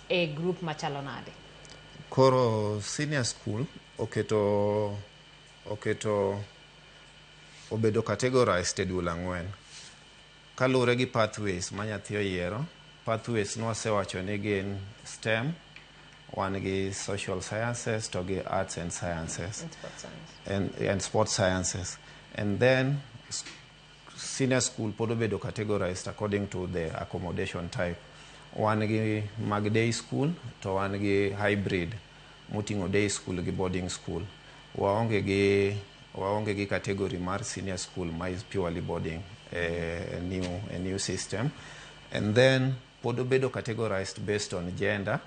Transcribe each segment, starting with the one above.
e group machalo nade? Koro senior school oketo obedo categorized e duol 4 kaluwore gi pathways ma nyathi oyiero. Pathways nwasewacho ni gin STEM, wan gi social sciences to gi arts and sciences And sport science. And sport sciences. And then senior school pod obedo categorized according to the accommodation type. Wan gi mag day school to wan gi hybrid moting'o day school gi boarding school. Waonge gi category mar senior school ma is purely boarding, a new system. And then pod obedo categorized based on gender,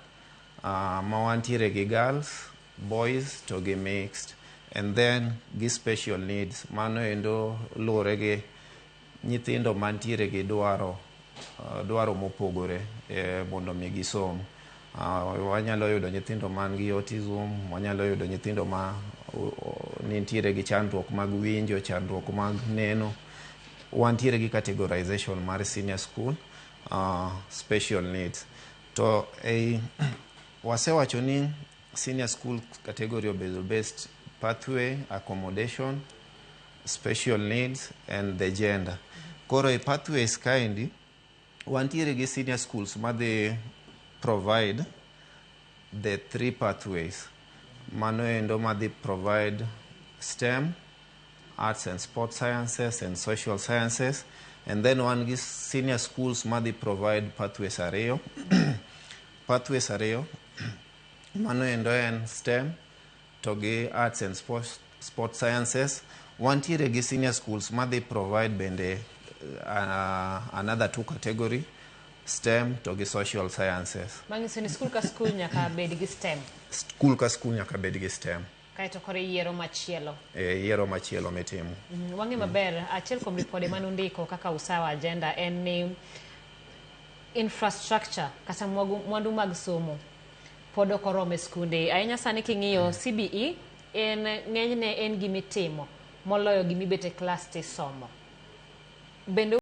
ma wantiere gi girls, boys to gi mixed, and then gi special needs. Mano endo luwore gi nyithindo mantiere gi dwaro mopogore mondo mi gisom. Wanyalo yudo nyithindo man gi autism, wanyalo yudo nyithindo ma nintiere gi chandruok mag winjo, chandruok mag neno. Wantiere gi categorization mar senior school special needs. To ei wasewacho ni senior school category obedo based pathway, accommodation, special needs and the gender. Koro e pathways kaendi, wantiere gi senior schools madhi provide the three pathways. Mano endo madhi provide STEM, arts and sport sciences and social sciences. And then wan gi senior schools madhi provide pathways ariyo. Pathways ariyo, mano endo en STEM to gi arts and sport sciences. Wantiere gi senior schools madhi provide bende another two category, STEM to gi social sciences. Manyiso ni skul ka skul nyaka bed gi STEM. Skul ka skul nyaka bed gi STEM. Kaeto koro iyiero machielo. E yiero machielo mitimo. Wang'e maber, achiel kuom ripode manundiko kaka Usawa Agenda en ni infrastructure kata mwandu mag somo pod ok oromo e skunde ahinya. Sani king'iyo CBE, en ng'enyne en gimitimo moloyo gimibet e klas tisomo bende.